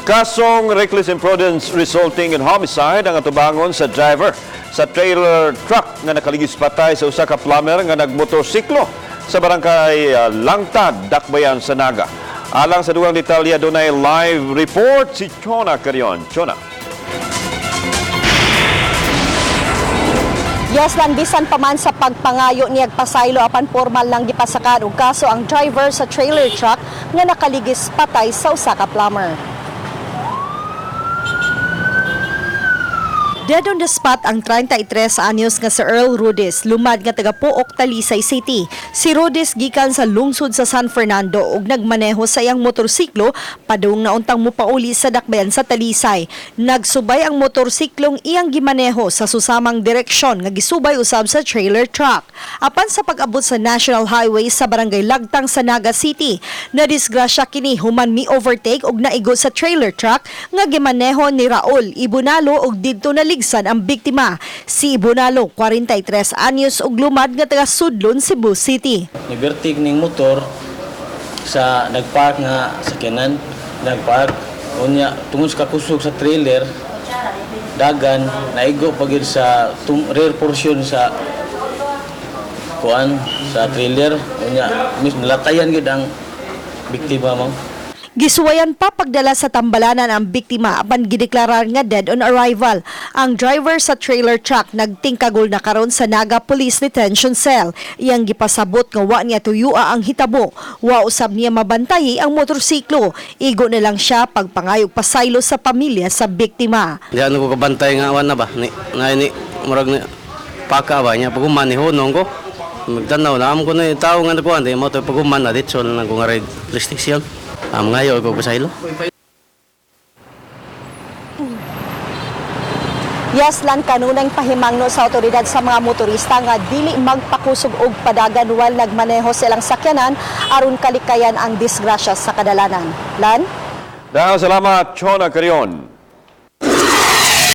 Kasong reckless imprudence resulting in homicide ang atubangon sa driver sa trailer truck nga nakaligis patay sa usa ka plumber nga nagmotorsiklo sa barangay Langtad, Dakbayan sa Naga. Alang sa dugang detalye, dunay live report si Chona Carion. Chona. Yes, Lan, bisan pa man sa pagpangayo niyag pasaylo apan formal lang gipasakan og kaso ang driver sa trailer truck nga nakaligis patay sa usa ka plumber. Dead on the spot ang 33 anyos nga si Earl Rudis, lumad nga taga Pook, Talisay City. Si Rudis gikan sa lungsod sa San Fernando ug nagmaneho sa iyang motorsiklo padung na untang mopauli sa dakbayan sa Talisay. Nagsubay ang motorsiklong iyang gimaneho sa susamang direksyon nga gisubay usab sa trailer truck. Apan sa pag-abot sa National Highway sa Barangay Lagtang sa Naga City, nadisgrasya kini human mi-overtake og naigo sa trailer truck nga gimaneho ni Raul Ibunalo og didto naligsan ang biktima. Si Ibunalo, 43 anyos og lumad nga taga Sudlon, Cebu City. Nibertig ning motor sa nagpark nga sakyanan, nagpark unya tungod sa kakusog sa trailer, dagan naigo pa gyud sa rear portion sa kuan sa trailer, unya mis nalatayan gyud ang biktima mo. Gisuwayan pa pagdala sa tambalanan ang biktima apan gideklarar nga dead on arrival. Ang driver sa trailer truck nagtingkagol na karon sa Naga Police Detention Cell. Iyang gipasabot nga wa niya tuyua ang hitabo. Wa usab niya mabantayi ang motorsiklo. Igo na lang siya pagpangayog pasaylo sa pamilya sa biktima. Di ano ko kabantay nga awan na ba? Ni, na ni, murag ni, paka ba niya, pag-uman ni hunong ko. Magtanaw na, amo ko na yung tao nga nakuha, di mo ito pag-uman na, ditso na lang ko nga rin restriction. Am ngayo ko pasaylo. Yes, Lan, kanunang pahimangno sa otoridad sa mga motorista nga dili magpakusog og padagan while nagmaneho silang sakyanan aron kalikayan ang disgrasya sa kadalanan. Lan? Daghang salamat, Chona Carion.